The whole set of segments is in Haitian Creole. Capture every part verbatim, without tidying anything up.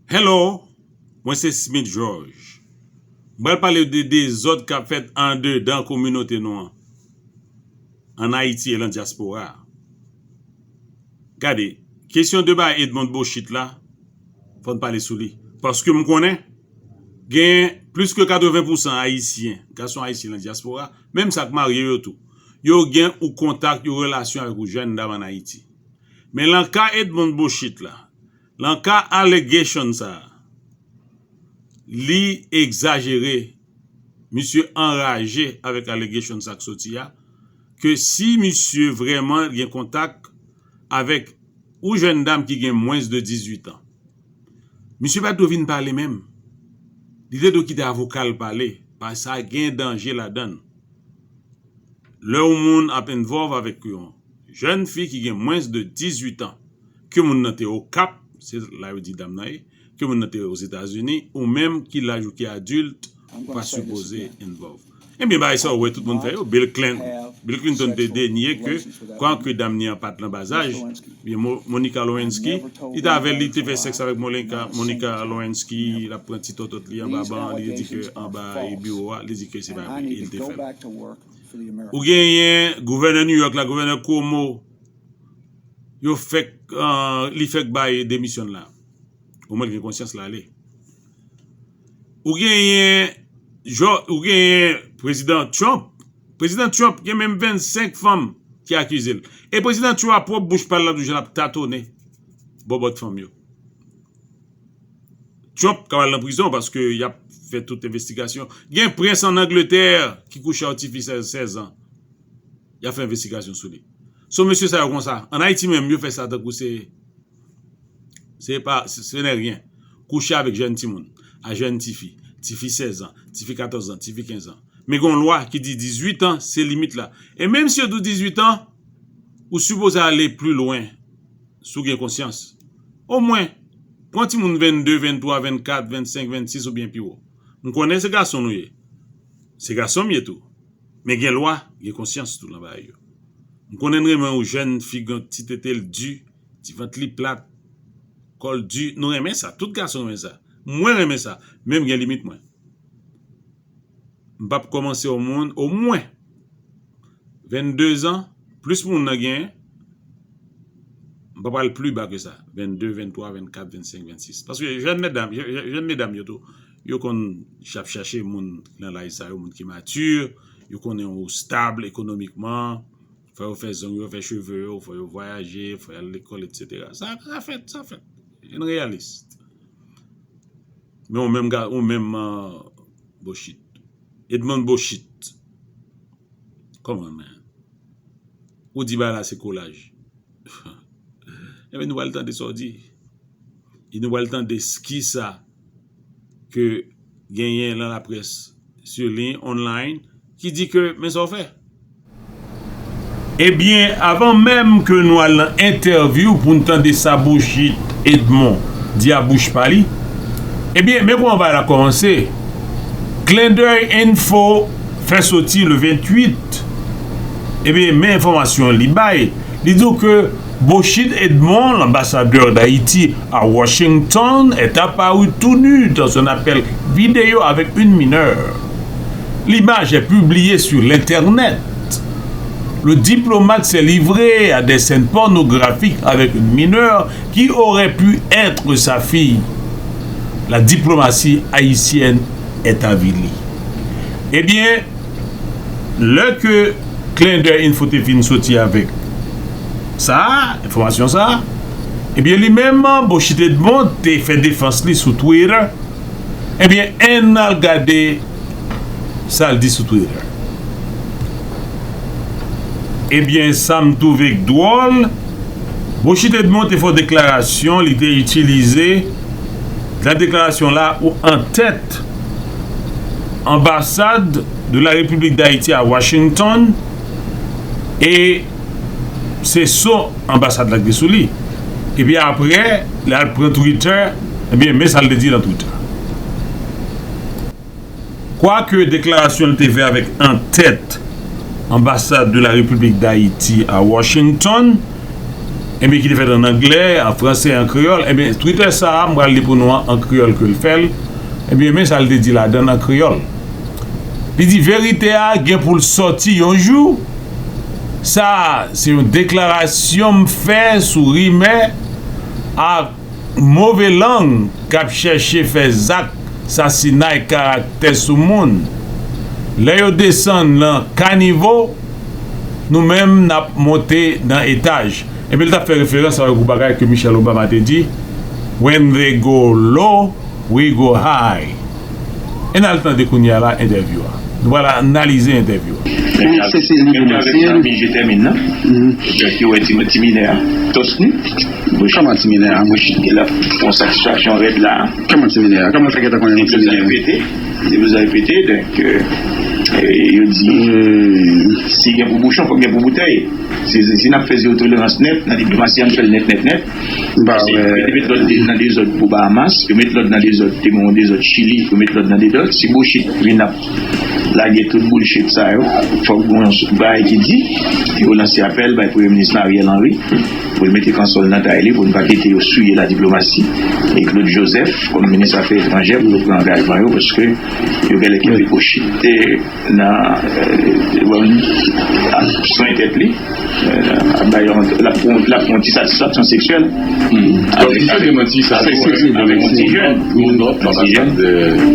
Hello, mwen se Smith George. Mwen pral pale de dezòd k ap fèt andedan kominote nou an, ann Ayiti e nan dyaspora a. Gade, kesyon de bay Edmonde Beauchit la, fò n pale sou li. Paske m konnen gen plis ke katreven pousan Ayisyen, gason Ayisyen nan dyaspora, menm sa k marye yo tou, yo gen ou kontak, yo relasyon avèk ou jèn dam ann Ayiti. Men nan ka Edmonde Beauchit la, nan ka allegation sa a, li egzajere, misye anraje avèk allegation sa k soti a, ke si misye vrèman gen kontak avèk ou jèn dam ki gen mwens de dizuit an, misye pa t dwe vin pale menm. Li te dwe kite avoka l pale, paske sa gen danje ladan l. Lè yon moun ap involve avèk yon jèn fi ki gen mwens de dizuit an, ke moun nan te Okap, se la yo di dam nan ye, ke moun nan te Ozetazini, ou menm ki laj ou ki adilt, ou pa sipoze involve. Ebyen, bagay sa yo wè tout moun fè yo. Bill Clinton, Bill Clinton te denye ke, kwankè dam ni an pa t nan bazaj, ebyen, Mo- Monica Lewinsky, li t avè l, li te fè sèks avèk Monica, Monica Lewinsky, l ap pran ti tòtòt li anba ban, li te di ke anba e biwo a, li di ke se pa vre, e li te fè l. Ou genyen gouvènè New York la, gouvènè Cuomo, yo fèk, ah, li fèk bay demisyon l la. Omwen l gen konsyans l ale. Ou genyen, ou genyen prezidan Trump. Prezidan Trump gen menm vennsenk fanm ki akize l. E prezidan Trump a pwòp bouch pa l, l ap toujou ap tatone bòbòt fanm yo. Trump ka al nan prizon paske y ap fè tout envestigasyon. Gen prens ann Angletè ki kouche ak ti fi sèz, sèz an. Y ap fè envestigasyon sou li. So mesye sa yo konsa. Ann Ayiti menm, yo fè sa tankou se, se pa, se, se nè ryen. Kouche avèk jèn timoun, a jèn tifi, tifi sèz an, tifi katòz an, tifi kenz an. Men gen yon lwa ki di dizuit an, se limit la. E menm si yo di w dizuit an, ou sipoze ale pli lwen si w gen konsyans. Omwen, pran timoun vennde, venntwa, vennkat, vennsenk, vennsis oubyen pi wo. M konnen se gason nou ye. Se gason m ye tou. Men gen lwa, gen konsyans tou nan bagay yo. M konnen n renmen yon jèn fi gen ti tete l di, ti vant li plat, kò l di. Nou renmen sa, tout gason renmen sa. Mwen renmen sa, men m gen limit mwen. M p ap kòmanse yon moun, omwen vennde zan, plis moun nan genyen, m p ap al pli ba ke sa, vennde, venntwa, vennkat, vennsenk, vennsis. Paske jèn medam, jè- jè- jèn medam yo tou, yo konn ch- ap chache moun nan laj sa yo, moun ki mati, yo konnen ou stab ekonomikman, fò yo fè zong yo, fè cheve yo, fò yo vwayaje, fò y al lekòl, etsetera. Sa, sa fèt, sa fèt. N reyalis. Men ou menm, ga- ou menm, ah, Beauchit. Edmonde Beauchit. Come on, man. Ou di bagay la se kolaj. Ebyen, nou pral tande sa w di. E nou pral tande s- kisa ke genyen nan laprès, sou liy, online, ki di ke, men sa w fè. Ebyen, avan menm ke nou al nan entèvyou pou n tande sa Beauchit Edmond di a bouch pa li, ebyen, men kòman bagay la kòmanse. Clin d'œil Info fè soti le venntuit. Ebyen, men enfòmasyon li bay. Li di w ke Beauchit Edmond, l'ambassadeur d'Haïti à Washington, est apparu tout nu dans un appel vidéo avec une mineure. L'image est publiée sur l'Internet. Le diplomate s'est livré à des scènes pornographiques avec une mineure qui aurait pu être sa fille. La diplomatie haïtienne est avilie. Ebyen, lè ke Clin d'œil Info te fin soti avèk sa, enfòmasyon sa, ebyen, li menm, Beauchit Edmond te fè defans li sou Twitter. Ebyen, ann al gade sa l di sou Twitter. Ebyen, sa m twouve k dwòl, Beauchit Edmond te fè yon deklarasyon, li te itilize la deklarasyon la ou en tête ambassade de la République d'Haïti à Washington, e se son anbasad la ki te sou li. Epi apre, lè al pran Twitter, ebyen, men sa l te di nan Twitter. Kwake deklarasyon l te fè avèk en tête ambassade de la République d'Haïti à Washington, Ebyen, ki te fèt an anglè, an fransè, an kreyòl. Ebyen, Twitter sa a, m pral li pou nou an, an kreyòl ke l fè l. Ebyen, men sa l te di ladan l an kreyòl. Li di, verite a gen pou l sòti yon jou. Sa a, se yon deklarasyon m fè sou rimè ak move lang k ap chèche fè zak sasinay karaktè sou moun. Lè yo desann nan kanivo, nou menm n ap monte nan etaj. Ebyen, l t ap fè referans avèk yon bagay ke Michelle Obama te di, "When they go low, we go high." Ann al tande kounye a la entèvyou a. Nou pral analize entèvyou a. Menm se, se li menm pou avèk Masil. Zanmi, je termine nan. Mhm. Donk, yo wè ti, ti minè a, tòs ni. Kòman ti minè a, mouch? Gen la, yon satisfaksyon rèd la. Kòman ti minè a? Kòman sa gentan konnen yon ti minè a? Pete, se pou sa pete, donk, euh, euh, yo di, si gen pou bouchon, fòk gen pou boutèy. Si, si, si n ap fè zewo tolerans nèt, nan diplomasi, ann fè l nèt, nèt, nèt. Ba, paske yo te met lòd de-, nan dezòd pou Bahamas, yo met lòd nan dezòd, te gen yon dezòd Chili, yo met lòd nan dezòd. Si Bochit vin ap lage tout bullshit sa yo, fòk gen yon bagay ki di, yo lanse apèl bay Premye Minis Ariel Henry, pou l mete kansòl nan tay li, pou n pa kite yo souye ladiplomasi. E Claude Joseph, kòm minis afè etranjè, pou yo pran angajman yo, paske yo genlè kenbe Bochit nan, euh, bon, ap swen tèt li. Euh, ap bay yon, l ap pran, l ap pran ti satisfaksyon seksyèl. Donk, misye demanti sa tou, avèk yon ti jèn. Yon nòt anbasad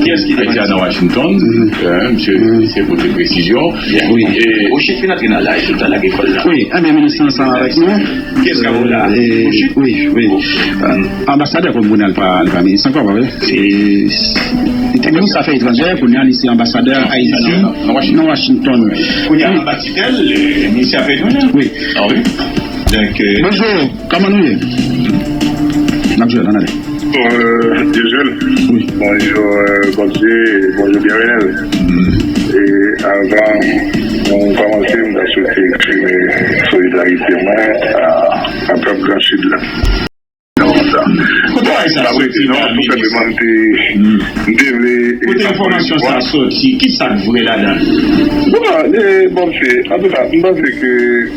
Ayiti a nan Washington, euh, misye eseye pote presizyon. Wi. E Bochit fin antre nan laj, tout sa lage kò l la. Wi, ebyen, minis lan ansanm avèk nou. Kiyès k ap la? Euh, wi, wi. Euh, anbasadè, kòm pou nou, li pa, li pa minis ankò, pa vre? Se, li te minis afè etranjè, kounye a li se anbasadè Ayiti nan Washington. Kounye a anba titèl, euh, minis afè etranjè. Wi. Ah wi. Donk, euh, bonjou, kòman nou ye? N ap jwenn, ann ale. Bonjou, Dieuville. Wi. Bonjou, euh, Bondye. Bonjou, Bienvenel. E avan nou kòmanse, m ta swete eksprime solidarite mwen a, a pèp Gran Sid la. Kote bagay sa soti la, minis? Kote enfòmasyon sa soti? Ki sa k vre ladan l? Bon, e, bon, se, antouka, m panse ke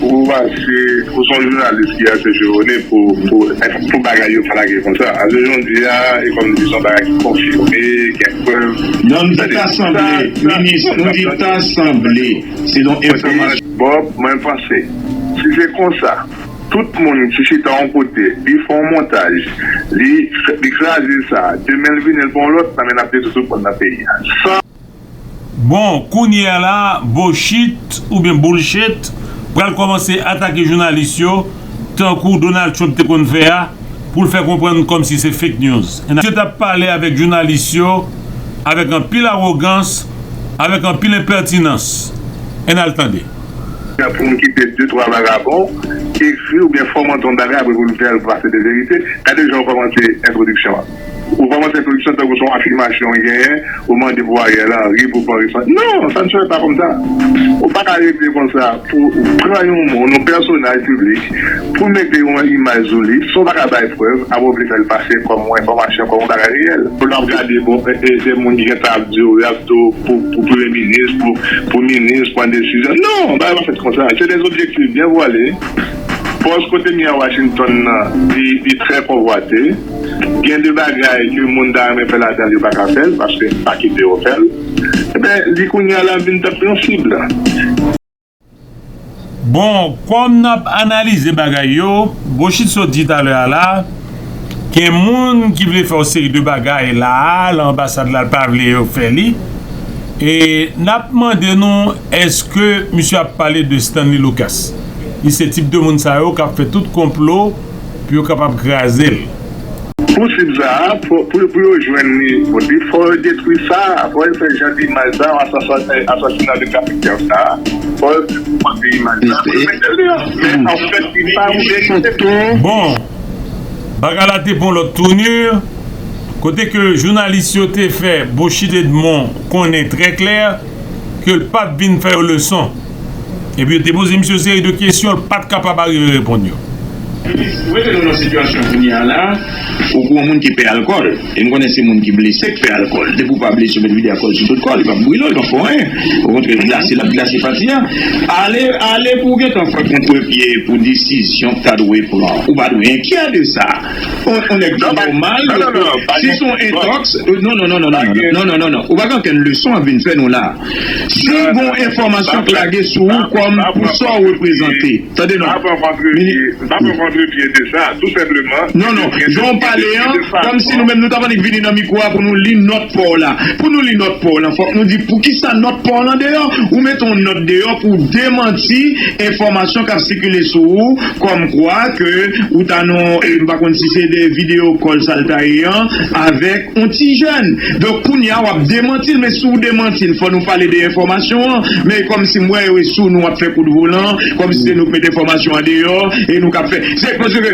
ou pase, ou se yon jounalis ki ase chevone pou, pou, pou bagay yo pa lage konsa. Ase jodi a, e kòm di se yon bagay ki konfime, gen prèv. Non, nou di ta sanble, minis, nou di ta sanble. Se yon enfòmasyon. Bob, mwen panse, si se konsa, tout moun ki chita yon kote, li fè yon montaj, li, li kraze sa, demen l vini, l pran yon lòt, nan men n ap detwi tout moun nan peyi a. San Bon, kounye a la, bullshit oubyen bullshit pral kòmanse atake jounalis yo, tankou Donald Trump te konn fè a, pou l fè konprann kòmsi se fake news. Misye t ap pale avèk jounalis yo avèk anpil awogans, avèk anpil enpètinans. Ann al tande. Pou m kite de twa vagabon ekri oubyen fòmante yon bagay apre pou l fè l pase de verite. Gade jan w kòmanse entwodiksyon an. Ou kòmanse entwodiksyon tankou se yon afimasyon w genyen, ou mande pou Ariel Henry, pou Boris. Non, ça ne se fait pas comme ça. Ou pa ka rete konsa pou pran yon moun, yon pèsonaj piblik, pou mete yon imaj sou li, san w pa ka bay prèv, apre w vle fè l pase kòm yon enfòmasyon, kòm yon bagay reyèl. Pou n ap gade, bon, e, e, se moun ki gentan ap di w, y ap di w pou, pou premye minis, pou, pou minis, pran desizyon. Non, bagay pa fèt konsa. Se des objectifs bien voilés. Pòs kote m ye a Washington nan, li, li trè konvwate. Gen de bagay ke moun ta renmen fè ladan l, yo pa ka fè l, paske pa kite yo fè l. Ebyen, li kounye a la vin tankou yon sib. Bon, kòm n ap analize bagay yo, Bochit sot di talè a la, gen moun ki vle fè yon seri de bagay la a, lan anbasad la, l pa vle yo fè li. E n ap mande nou, èske misye ap pale de Stanley Lucas? Li se tip de moun sa yo k ap fè tout konplo pou yo kapab kraze l. Pou sib sa a, pou, pou, pou yo jwenn li, bon, li fò yo detwi sa a, fò yo fè jan de imaj sa a, asas-, asasina de kapitèn sa a, fò yo fè imaj sa a, pou yo mete l deyò. Men, anfèt, li pa vle. Bon, bagay la te pran lòt touni, kote ke jounalis yo te fè Bochit Edmond konnen trè klè ke l p ap vin fè yo leson. Epi yo te poze misye yon seri de kesyon, l pa t kapab arive reponn yo. Ou mete nou nan sitiyasyon kounye a la, ou kou yon moun ki pè alkòl. E m konnen se moun ki blese k pè alkòl. Depi w pa blese, ou mete vide alkòl sou tout kò, li p ap brile w, li p ap fè anyen. Okontrè, l ap glase, l ap glase pati a. Ale, ale pou w gentan fè kontrepye pou desizyon k ta dwe pran. Ou pa dwe enkyè de sa. On, on nèg ki nòmal, si se yon entòks, non, non, non, non, non, non, non, non, non, non. Ou pa gen okenn leson ap vin fè nou la. Si gon enfòmasyon k lage sou ou kòm pou sa w reprezante, tande non. M pa pran kontrepye, m pa pran kontrepye de sa, tou senpleman. Non, non, jan w pale an, kòmsi nou menm nou t ap annik vini nan mikwo a pou nou li nòt pa w la. Pou nou li nòt pa w lan, fòk nou di poukisa nòt pa w lan deyò. Ou mete yon nòt deyò pou w demanti enfòmasyon k ap sikile sou ou, kòmkwa ke ou ta nan, e, m pa konn si se de videyo call sa l ta ye an, avèk yon ti jèn. Donk, kounye a, w ap demanti l, men si w demanti l, fò nou pale de enfòmasyon an. Men kòmsi m wè, e, sou nou ap fè kout volan, kòmsi se nou k mete enfòmasyon an deyò, e nou k ap fè. Se, paske,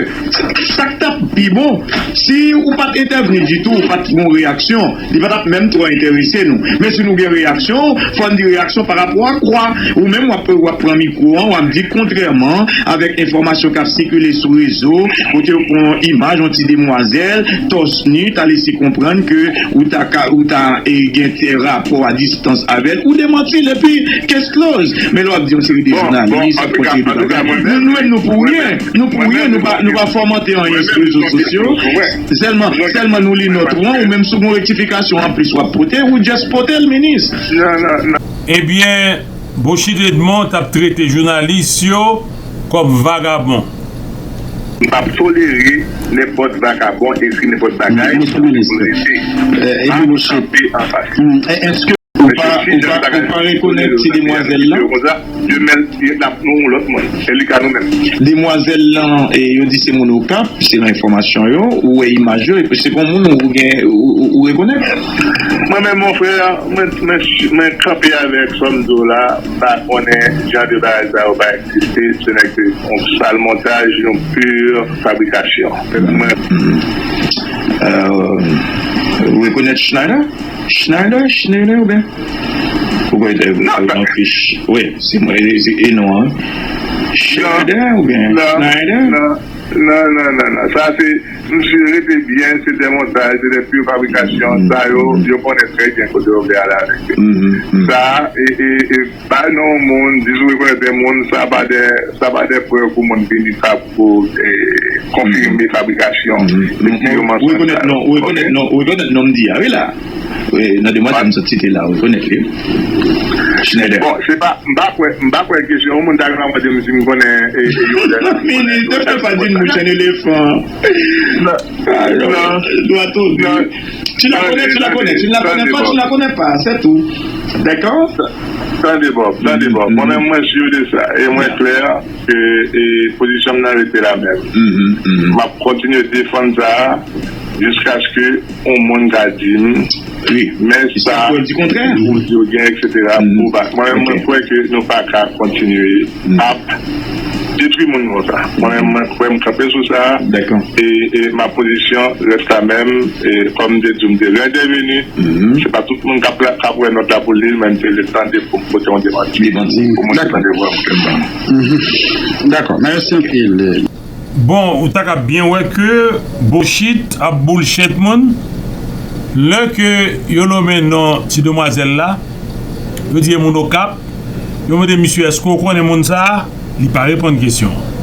sa k t ap pi bon, si ou pa t entèvni ditou, ou pa t gon reyaksyon, li pa t ap menm twò enterese nou. Men si nou gen reyaksyon, fò n di reyaksyon pa rapò a kwa. Ou menm, w ap, w ap pran mikwo an, w ap di kontrèman avèk enfòmasyon k ap sikile sou rezo, kote yo pran yon imaj, yon ti demwazèl, tòs ni, ta lese konprann ke ou ta ka, ou ta, e, gen te rapò a distans avè l, ou demanti l, epi case close. Men lè w ap di yon seri de jounalis, ap kontinye de bagay. Nou, nou menm, nou pou ryen. Nou pou ryen, nou pa, nou pa fòmante anyen sou rezo sosyo. Sèlman, sèlman nou li nòt ou an, ou menm si w gon rektifikasyon anplis w ap pote, ou just pote l, minis. Ebyen, Beauchit Edmond t ap trete jounalis yo kòm vagabon. M p ap tolere nenpòt vagabon ekri nenpòt bagay pou m lese. M ap kanpe anfas. Ou pa, ou pa, ou pa rekonèt ti demwazèl lan? Demwazèl lan, e, yo di se moun Okap, selon enfòmasyon yo, ou wè imaj yo, epi se kon moun ou gen, ou, ou, ou rekonèt? Mwen menm, mon frè, mwen, mwen, mwen kanpe avèk sa m di w la, m pa konnen jan de bagay sa yo pa egziste, se nèg se yon sal montaj, yon pur fabrikasyon. Mwen, ou rekonèt Schneider? Schneider, Schneider oubyen? Ou kwè te, non, non, wi, se mwen, e non an. Schneider oubyen Schneider? Non, non, non, non, non. Sa se, misye rete byen, se de montaj, se de pur fabrikasyon. Sa yo, yo konnen trè byen kote yo vle ale avèk yo. Sa, e, e, e, pa non moun, di sou rekonèt de moun, sa pa de, sa pa de prèv pou moun vini fab-, pou, e, konfime fabrikasyon. Ou rekonèt non, ou rekonèt non, ou rekonèt non m di a, wi la. Wi, nan demwazèl m sot site la, ou rekonèt li. Schneider. Bon, se pa, m pa kwè, m pa kwè ke si yon moun ta ka mande m si m konnen, e, e, Jovenel. Minis, ne fais pas d'une mouche un éléphant. Non. Alors, non. Doit on dire. Tu la connais, tu la connais, tu ne la connais pas, tu ne la connais pas, c'est tout. D'accord? Tande, Bob, tande, Bob. Mwen menm, mwen si de sa. E mwen klè ke, e, pozisyon m nan rete la menm. M ap kontinye defann sa jiskaske yon moun ka di m, men sa, ou di w gen, etsetera. Pou ba-, mwen menm, mwen kwè ke nou pa ka kontinye ap detwi moun konsa. Mwen menm, mwen kwè m kanpe sou sa. E, e ma pozisyon rès la menm. E kòm m te di w, m te rentèveni. Se pa tout moun k ap, k ap wè nòt la pou li l, men m te vle tande pou m pote yon demanti. Pou moun ki tande vwa m klèman. Dakò, mèsi anpil. Bon, ou ta ka byen wè ke Beauchit ap bullshit moun. Lè ke yo nonmen non ti demwazèl la, yo di e moun Okap, yo mande misye èske w konnen moun sa a, li pa reponn kesyon.